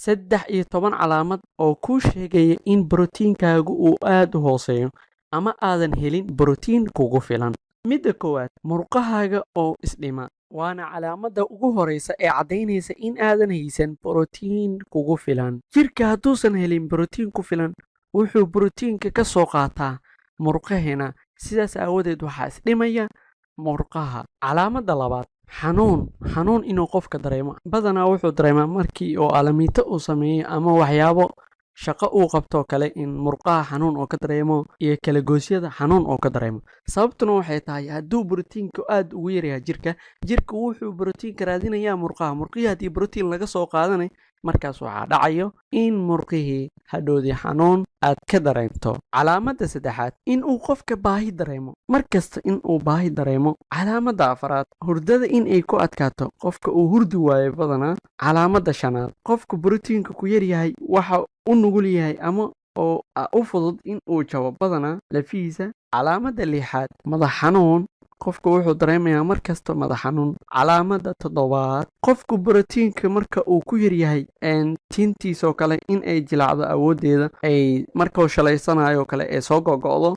13 calaamad oo kuu sheegaya in borotiinkaagu uu aad u hooseeyo ama aadan helin borotiin kugu filan. Midda koowaad, murqahaaga oo isdhima, waana calaamadda ugu horeysa ee caddaynaysa in aadan haysan borotiin kugu filan. Jirka hadduusan helin borotiin ku filan, wuxuu borotiinka ka soo qaataa murqaheena. Sidaas aawadeed waxaa isdhimaya murqaha. Calaamadda labaad, xanuun. Xanuun inuu qofka dareemo. Badanaa wuxuu dareemaa markii oo alamiito uu sameeyo ama waxyaabo shaqo uu qabtoo kale, in murqaha xanuun oo ka dareemo iyo kalagoosyada xanuun oo ka dareemo. Sababtuna waxay tahay, hadduu borotiinka aad ugu yaryahay jirka, jirka wuxuu borotiinka raadinayaa murqaha. Murqihii haddii borotiin laga soo qaadanay, markaas waxaa dhacayo in murqihii hadhowdii xanuun aad ka dareento. Calaamadda saddexaad, in uu qofka baahi dareemo mar kasta, in uu baahi dareemo. Calaamadda afaraad, hurdada in ay ku adkaato, qofka uu hurdi waayo badanaa. Calaamadda shanaad, qofka borotiinka ku yaryahay waxa u nugul yahay ama oo u fudud in uu jabo badanaa lafihiisa. Calaamadda lixaad, madax xanuun. Qofka wuxuu dareemayaa mar kasta madax xanuun. Calaamadda toddobaad, qofku borotiinka marka uu ku yaryahay, tintiisoo kale in ay jilacdo, awooddeeda ay markuu shalaysanayo kale ee soo gogo'do,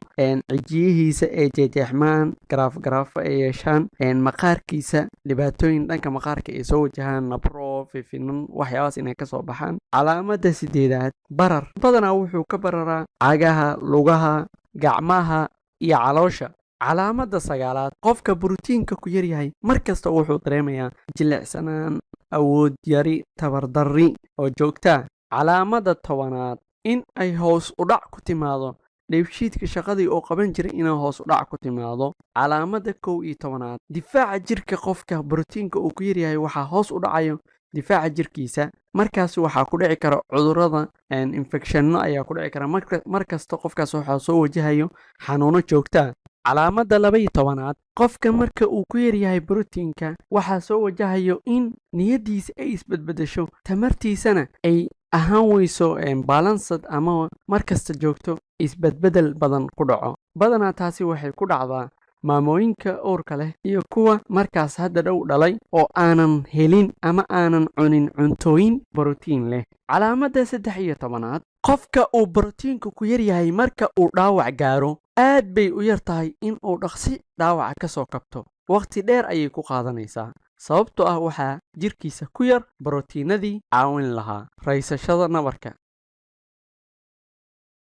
cijiyihiisa ay jeexjeexmaan, garaaf garaafo ay yeeshaan, maqaarkiisa dhibaatooyin dhanka maqaarka ay soo wajahaan, nabro, fifinan, waxyaabahaas inay kasoo baxaan. Calaamadda sideedaad, barar. Badanaa wuxuu ka bararaa cagaha, lugaha, gacmaha iyo caloosha. Calaamadda sagaalaad, qofka borotiinka ku yaryahay mar kasta wuxuu dareemayaa jilicsanaan, awood yari, tabardarri oo joogtaa. Calaamadda 10aad, in ay hoos u dhac ku timaado dheefshiidka, shaqadii oo qaban jiray inay hoos u dhac ku timaado. Calaamadda 11aad, difaaca jirka. Qofka borotiinka uu ku yaryahay waxaa hoos u dhacayo difaaca jirkiisa. Markaas waxaa ku dhici kara cudurada, infectionno ayaa ku dhici kara. Mar kasta qofkaas waxaa soo wajahayo xanuuno joogtaa. Calaamadda 12aad, qofka marka uu ku yaryahay borotiinka waxaa soo wajahayo in niyaddiisa ay isbedbedesho, tamartiisana ay ahaan weyso balanced ama markasta joogto, isbedbedel badan ku dhaco. Badanaa taasi waxay ku dhacdaa maamooyinka uurka leh iyo kuwa markaas hadda dhow dhalay oo aanan helin ama aanan cunin cuntooyin borotiin leh. Calaamadda 13aad, qofka uu borotiinku ku yaryahay marka uu dhaawac gaaro, aad bay u yar tahay in uu dhaqsi dhaawaca ka soo kabto. Waqti dheer ayay ku qaadanaysaa, sababtoo ah waxaa jirkiisa ku yar borotiinadii caawin lahaa raysashada nabarka.